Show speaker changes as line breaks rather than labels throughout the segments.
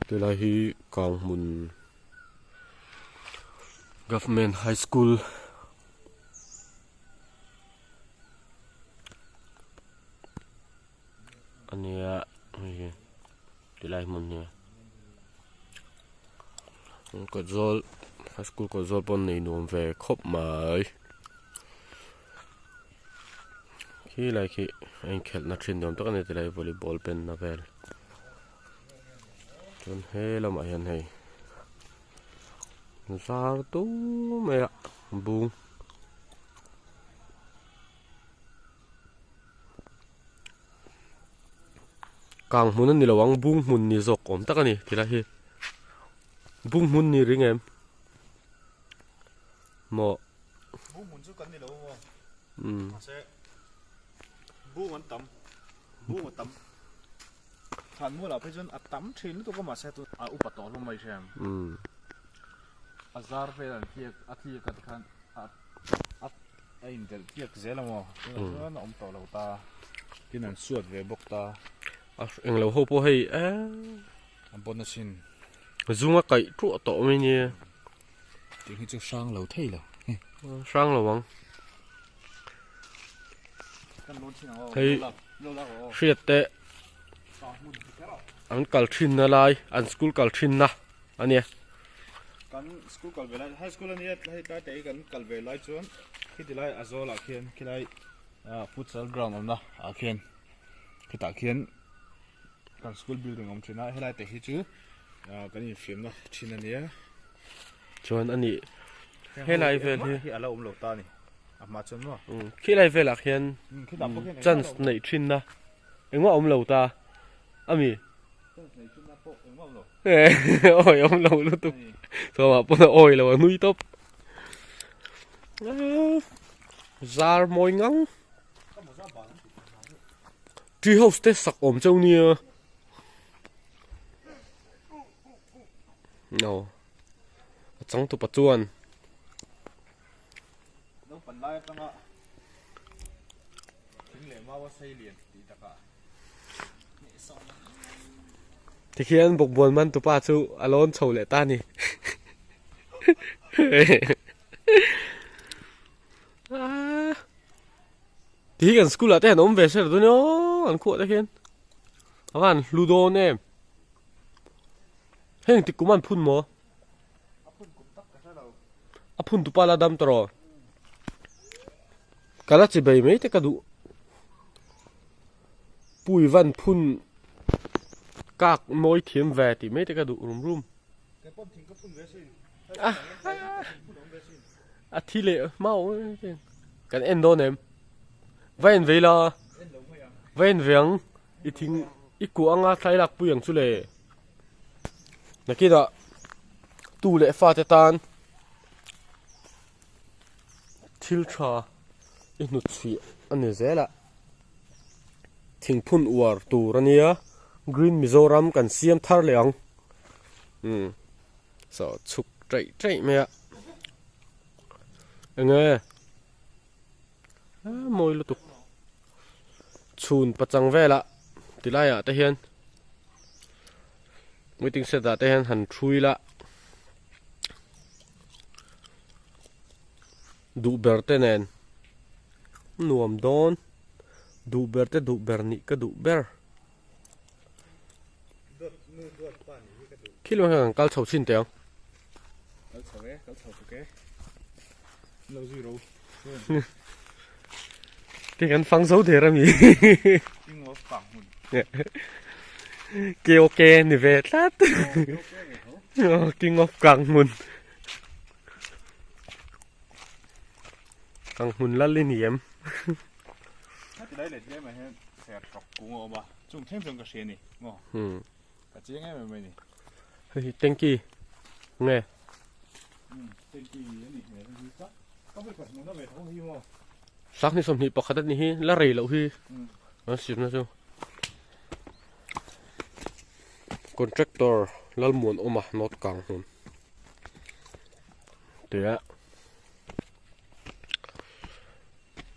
Tilai hi Kanghmun Government High School a nia hei hi tilai hmun hi kawtzawl high school kawtzawl pawh nei nuam ve khawp mai khilai khi a inkhelh na thin nuam tak a ni tilai volleyball pen na vel chuan he lamah hian hei zar tung mai a bung. Kang hmun a ni lo ang bung hmun ni zawk awm tak a ni tilai hi bung hmun ni ring em maw
bung hmun chu kan ni lo maw mahse bung an tam bung a tam thlan mual ah phei chuan a tam thin lutuk a mahse tu a upa tawh hlawm mai hriam a zar vel an tliak a tliak a tikhan a a A indelh tliak zel a maw? Tunah chuan a awm tawh lo ta. Tin an suat ve bawk ta.
A englo ho pawh hei eee.
A bawn asin.
Zung a kaih ṭuah tawh mai nia.
Tih hi chu hrang lo thei lo.
Hrang lo ang. Hei hriat te an kal thinna lai an school kal thinna a nia.
Kan school kal ve lai high school ania hei tlai te hi kan kal ve lai chuan khiti lai a zawl ah khian khilai futsal ground awmna ah khian khitah khian kan school building a awm thin a helai te hi chu kan infiamna thin ania.
Chuan ani helai vel hi
a la awm lo ta ani a hma chuan maw.
Khilai velah khian chance neih thinna engmah awm lo ta ami. Awi awm lo lutuk chhuamah pawn a awi lo a nui tawp zar mawi ngang tree house te sak awm cheu nia no a changtupa chuan. Tikhian bawkbawn man tupa chu a lawn chho leh ta a ni. Ti hi kan school ah te han awm ve se lo dawn aw an khuah te khian a van hlu dawn em. Heng tik kum an phun maw? A phun tupa la dam tawh rawh. Ka la chi bei mai te ka duh. Pui van phun kak mawi thiam ve tih mai te ka duh rum rum. A thi leh hmau kan en dawn em? Va en vei la. Va en ve ang. I thing i kuah anga thlai lak pui ang chu le. Nakinah tu leh fate tan thil tha i hnut chhuih a ni zel a thingphun uar tur a nia green Mizoram kan siam thar leh ang umm saw chhuk taih taih mai a enge a mawi lutuk chhun pachang velah tilaiah te hian. Waiting shed ah te hian han thui la duh ber te nen nuam dawn duh ber te duh ber nih ka duh ber khi lawng hian kan kal chho chhin teh ang.
Kal chho e, kal chho tuk e. Lo zui ro.
Ti kan fang zo der ami.
King of kang hmun.
KOK ni ve tlat. King of kang hmun. Kang hmun lal i ni em.
Heti lai leh tlem ah hian ser tawk kung a awm a, chung thleng chuan ka hria ni maw. Ka chiang em em mai ni.
Hei hi tanky nge.
Tanky a nih hmel hi ka ka vei khat hmuhna ve tho hi maw.
Sanghnih 21 a nih hi la rei loh hi an sirna chu. Contractor Lalmuanawma North Kanghmun tia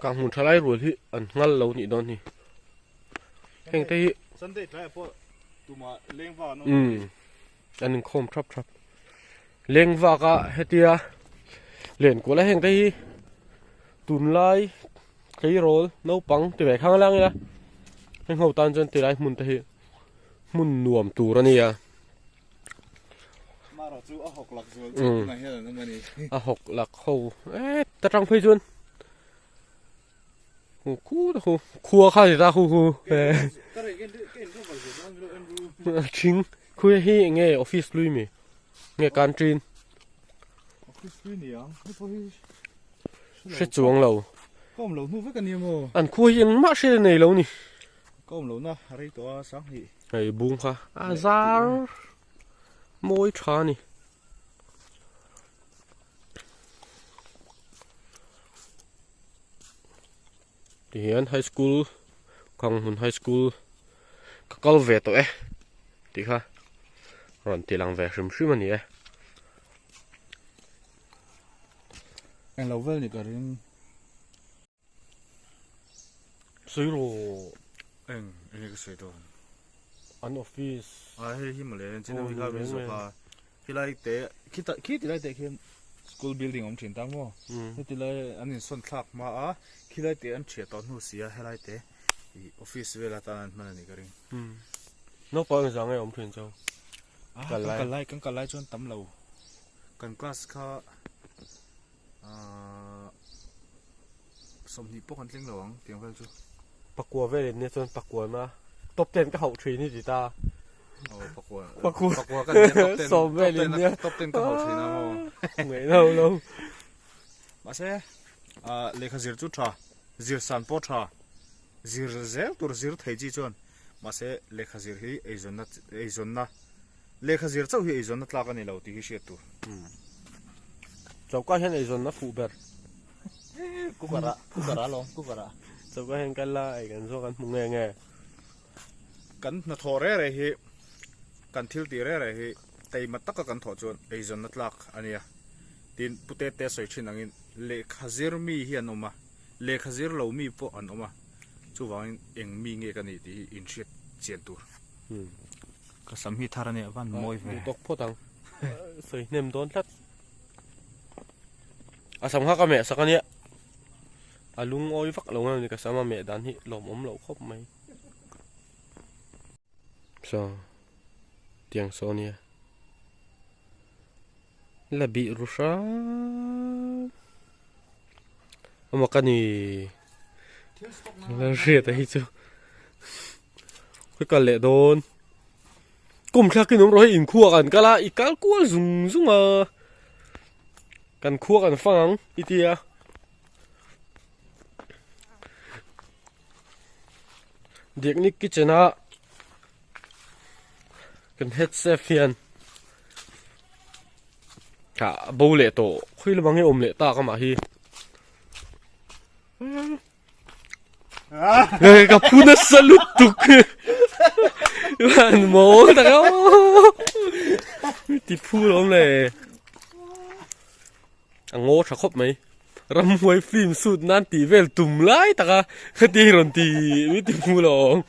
Kanghmun thalai rual hi an nghal lo nih dawn hi. Heng te hi
Sunday tlaiah pawh tumah leng vak an awm lo.
An inkhawm thap thap. Leng vak a hetia len kual a heng te hi tunlai tleirawl naupang ti ve khang lang ila heng ho tan chuan tilai hmun te hi hmun nuam tur a nia.
Mara chu a hawk lak zual chu tunah hian an awm a ni.
A hawk lak ho e ta tang phei chuan khu khu ta khu khua kha ti ta khu khu thing khu hi enge office lui mi nge canteen
office lui ni ang hei pawh hi
hre chuang lo
ka awm lo hnu vek a nia maw
an khua hi engmah hre nei lo ni
ka awm lo na rei tawh a sang hnih
hei bung kha a zar mawi tha a ni. Tihian high school Kanghmun high school ka kal ve tawh e tih kha rawn ti lang ve hrim hrim a ni e.
Englo vel ni ka ring.
Sawi rawh.
Eng enge ka sawi dawn?
An office.
A hei hi mawle chin ami kha min zawh kha. Khilai te khita khi tilai te khian school building awm thin ta maw? Heti lai an insawn thlak hma a khilai te an thiah tawh hnu si a helai te ih office vel atan an hman a nih ka ring.
Naupang engzah nge awm thin chau?
Kan kal lai kan kal lai chuan tam lo. Kan class kha Ahh 20 pawh kan thleng lo ang tiang vel chu.
Pakua vel in nia chuan pakua na top ten ka hauh thin i ti ta.
Aw pakua
pakua
pakua kan nia top ten
sawm vel in nia
top ten ka hauh thin a maw.
Ngaih lo lo.
Mahse ah lehkha zir chu tha zir san pawh tha zir zel tur zir thei chi chuan mahse lehkha zir hi eizawnna eizawnna Lehkha zir chauh hi eizawnna tlak a ni lo tih hi hriat tur.
Choka hian eizawnna fuh ber.
Cooker ah, cooker ah lawm, cooker ah.
Choka hian kal la ei kan zawk an hmu nge nge.
Kan hnathawh reh reh hi, kan thil tih reh reh hi teima taka kan thawh chuan eizawnna tlak a nia. Tin, Pu Tete sawi thin angin lehkha zir mi hi an awm a, lehkha zir lo mi pawh an awm a, chuvangin eng mi nge ka nih tih hi inhriat chian tur. Ka sam hi thar a nia van mawi ve.
Duh tawk phawt ang. Sawi hnem dawn tlat. A sam kha ka meh sak a nia. A lungawi vak lo nge ni ka sam a meh dan hi lawmawm loh khawp mai. Saw tiang saw nia. La bih ru hram. Ama ka ni. La hriat a hi chu. Ka kal leh dawn. Kum thlak in awm rawh hei inkhua kan kal a i kal kual zung zung a. Kan khua kan fang ang i tia. Diaknik kitchen a kan head chef hian ah bo leh tawh khawi lamah nge awm leh tak amah hi. Ka phu nasa lutuk an mawl tak a ti phu lawm le a ngaw tha khawp mai ramhuai film shoot nan tih vel tum lai tak a khati rawn ti mi ti phu lawm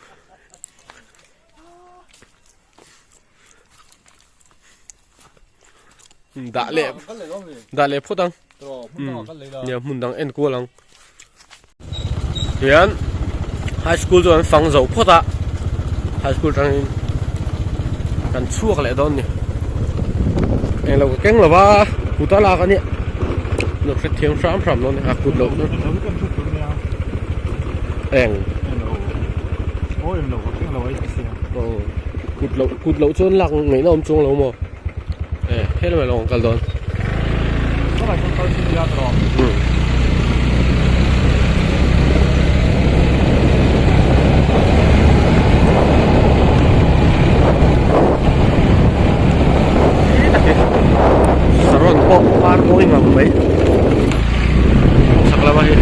dah leh dah leh phawt ang nia hmun dang en kual ang hian high school chu an fang zo phawt a high school atangin kan chhuak leh dawn ni englo ka keng lova kut a lak a nia lo hrethiam hram hram dawn a kut loh eng kut loh kut loh chuan lak ngaihna awm chuang lo maw e he lamah lawng an kal dawn Saron pawh par mawi ngang mai chak lama hi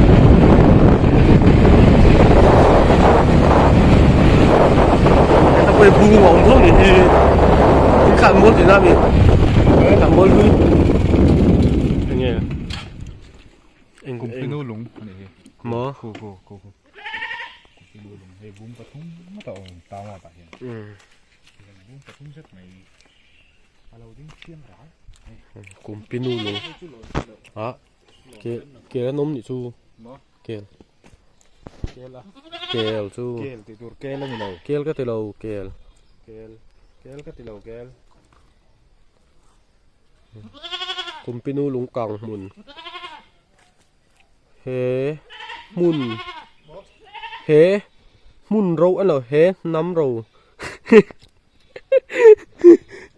heta pawh hi bung a awm tho ni hi in khan mual tihna a ni khan mual hlui enge eng
Kum pinu lung a nih hi
maw
khu khu khu khu kum pinu lung hi. Hei bung pathum ngawt a awm tang ah tah hian. Bung pathum zet mai a lo ding thiam ral.
Kumpinu lung ah kel kel an awm nih chu kel
kel a
kel chu
kel tih tur kel a ni lo
kel ka ti lo kel
kel kel ka ti lo kel
Kumpinu lung kang hmun he hmun he hmun ro a lo he hnam ro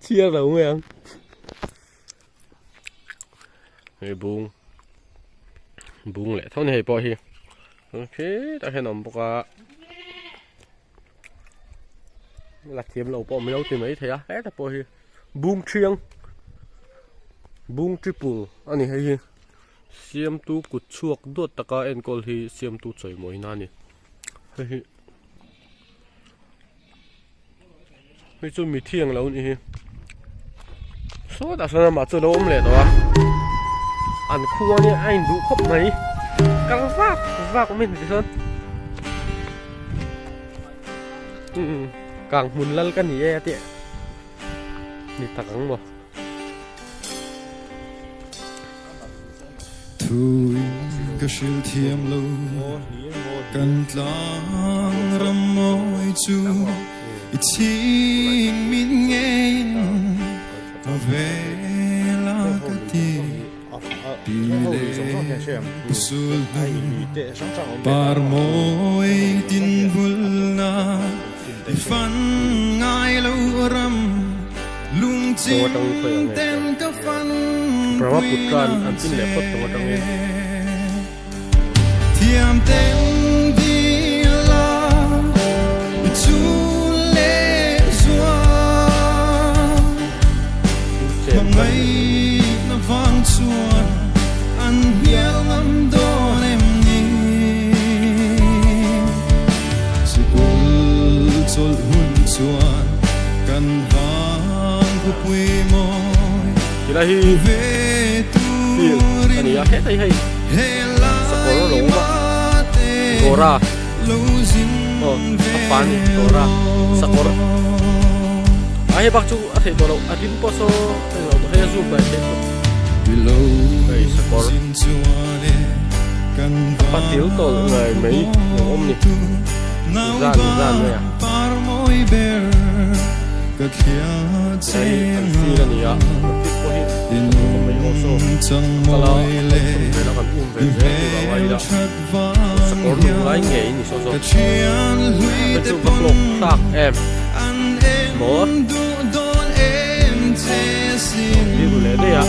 chhiar lo mai ang hei bung bung leh tho a ni hei pawh hi khitah hian a awm bawk a. La thiam lo pawh min lo ti mai thei a heta pawh hi bung thiang bung triple a ni hei hi siamtu kut chhuak duat taka enkawl hi siamtu chawimawina a ni hei hi hei chu mi thiang lo nih hi sawtah sawn amah chu a lo awm leh tawh a an khua nia a induh khawp mai kal vak vak mai ni sawn umm kang hmun lal ka ni e a tih ni tak ang maw.
Thuin ka hrilh thiam lo kan tlang ram mawi chu i chhing min ngeiin ka vel a ka ti pi leh sul hnu par mawi tin vulna i fan ngai lo ram lungchim ten ka fan
Brahmaputra an chin leh phawt tawh atangin.
Thiam ten dil a i chul leh zual Hmangaihna vang chuan an hnial ngam dawn em ni Sikul chawlh hun chuan kan vang khawpui mawi
Tilai hi
ve
field a ni a hetah hi hei sakawr a lo awm a Gora aw a pa a ni Gora sakawr a hei bak chu a theih tawh loh a rim pawh saw hei lo hei a zoom hnai theih chu hei sakawr a patil tawlh ngei mai lo awm ni zan zan mai a tilai hi an field a ni a an field pawh hi a nuam mai aw saw kal a a kal chhun vel a kan um ve zel tur a ngai ila sakawr nung lai ngei ni saw saw hei chu va hlawk thlak em maw thlir leh daih a.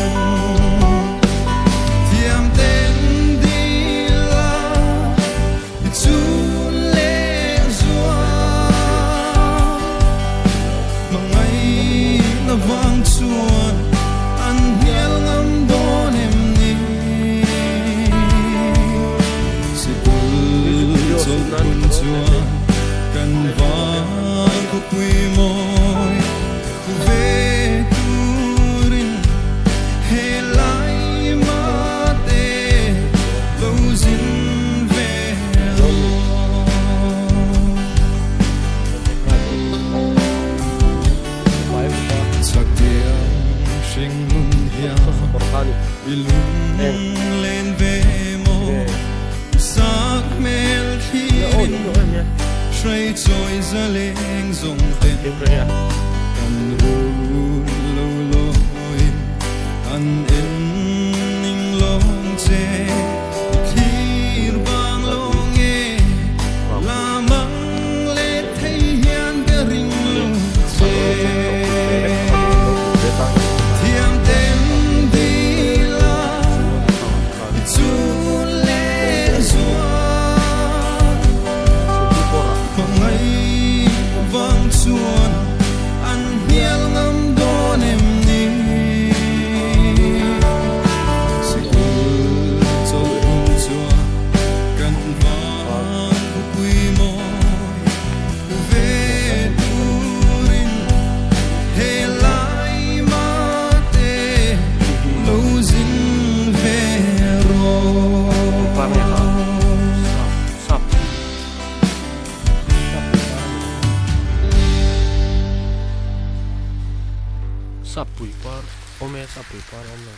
Sappui par awm e sappui par a awm lo.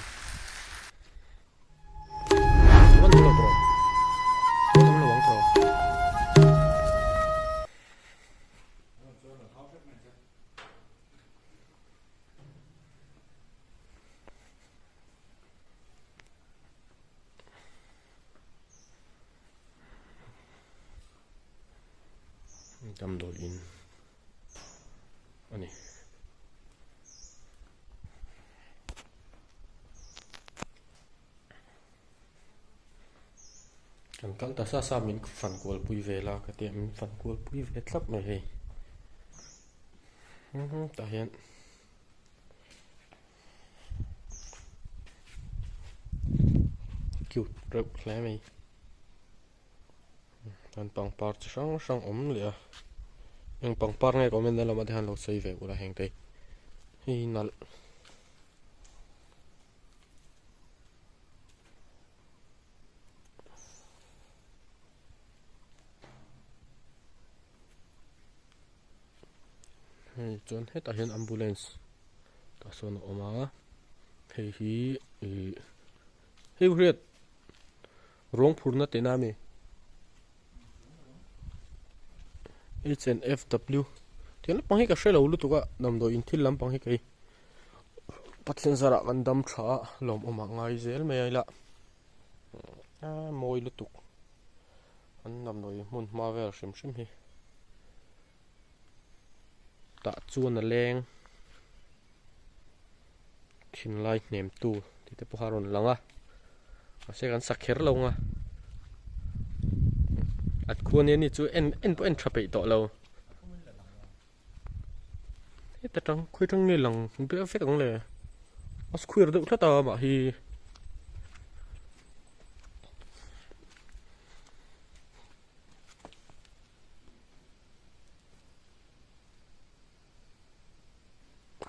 Tuan awm lo tawh tuan awm lo ang tawh. Damdawiin a ni. Kan kal ta sa sa min fan kual pui vel a ka tia min fan kual pui ve thlap mai hei tah hian. Cute reuh hle mai chuan pangpar chi hrang hrang awm leh a eng pangpar nge comment na lamah te hian lo sawi ve ula heng te hi nalh. Hei chuan hetah hian ambulance tah sawn a awm a hei hi ih hei hriat ruang phurna tihna a mi H and F W tih lampang hi ka hre lo lutuk a damdawi in thil lampang hi kei Pathian zarah kan dam tha a lawmawm ah ngai zel mai a ila a mawi lutuk an damdawi hmun hma vel hrim hrim hi. Tah chuan a leng thinlai hnem tu tih te pawh a rawn lang a mahse kan sa kher lo ang a at khua nia ni chu en en pawh en tha peih tawh lo heta tang khawi tang nge lang vek vek ang le a square deuh tlat a mah hi.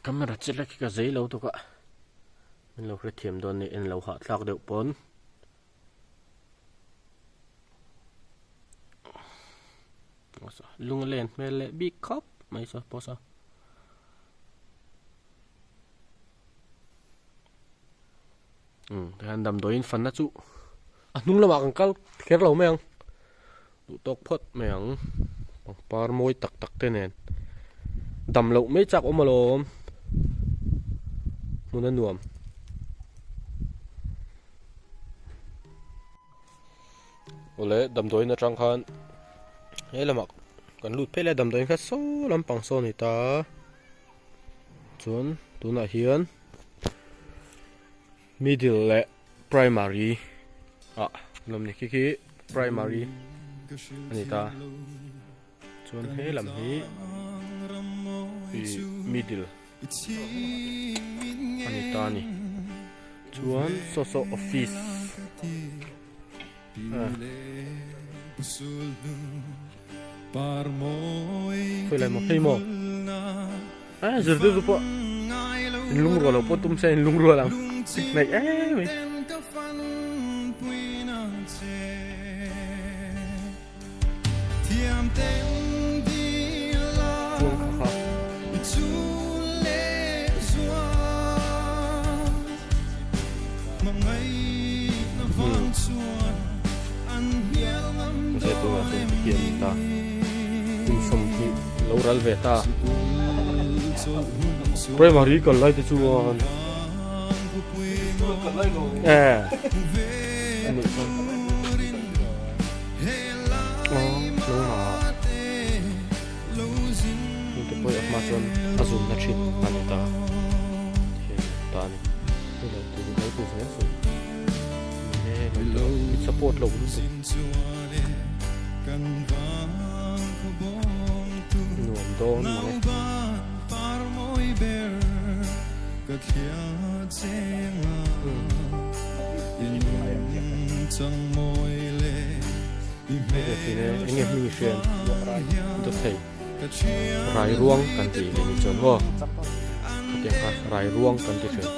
Camera che lek hi ka zei lo tuk a min lo hrethiam dawn ni en lo hahthlak deuh pawn lung a len hmel leh bik khawp mai saw pawh saw. Umm tihian damdawiin fanna chu a hnung lamah kan kal kher lo mai ang duh tawk phawt mai ang pangpar mawi tak tak te nen dam loh mai chak awm alawm hmun a nuam. Awle damdawiin atang khan he lamah kan lut phei leh damdawiin kha saw lampang saw a ni ta chuan tunah hian. Middle leh primary ah lawm ni khi khi primary a ni ta chuan he lam hi ih middle a ni ta a ni chuan saw saw office Khawi lai maw hei maw a zirtirtu pawh in lungrual lo pawh tum se in lungrual ang hnaih em mai. Chuang kha kha. Mahse tunah chuan ti hian ta kum sawmhnih lo ral ve ta primary kal lai te chuan eh anih chuan aw hnungah hengte pawh hi a hma chuan a zunna thin a ni ta hian ta a ni hei lo ti lo ti zel suh ni e lo ti support lo lutuk nuam dawn mange. Eng nge hming i hriat dawt thei rai ruang kan tih leh ni chuan maw khatiang kha rai ruang kan ti thin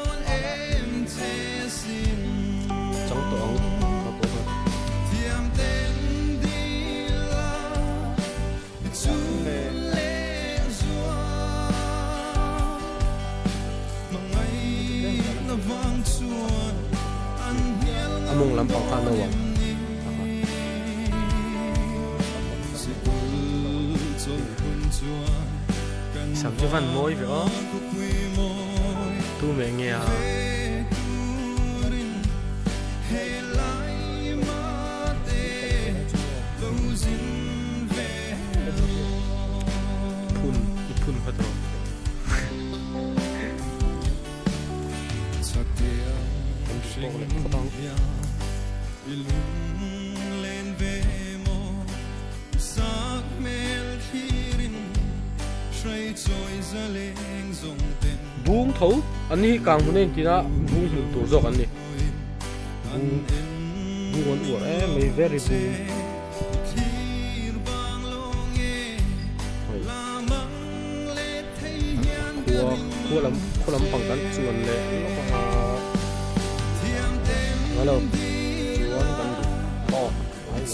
chang tawh ang kha pawh kha. A mawng lampang kha a no ang. Sam chu van mawi ve aw. Tu meh nge a. Phun i phun kha tawh. Kan duh tawk leh phawt ang. Bung tho an ni hi kang hmun a intin a bung hmun tur zawk an ni. Bung bung an uar em mai very bung. Khua khua lam khua lampang kan chuan leh lawk anga hello chuan kan duh tawk mai lo.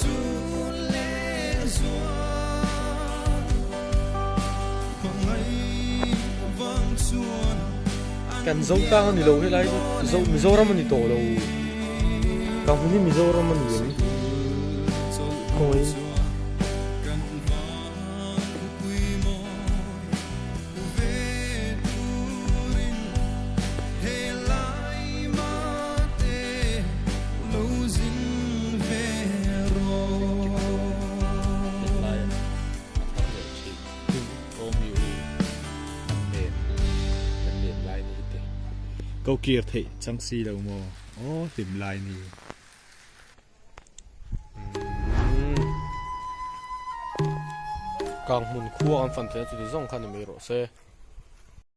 Kan zo tlang a ni lo helai chu zo Mizoram a ni tawh lo ka hmun hi Mizoram a ni em khawngaih.
Ko kir theih chang si lo maw aw hlim lai ni.
Kang hmun khua kan fan theih a chuti zawng kha ni mai rawh se.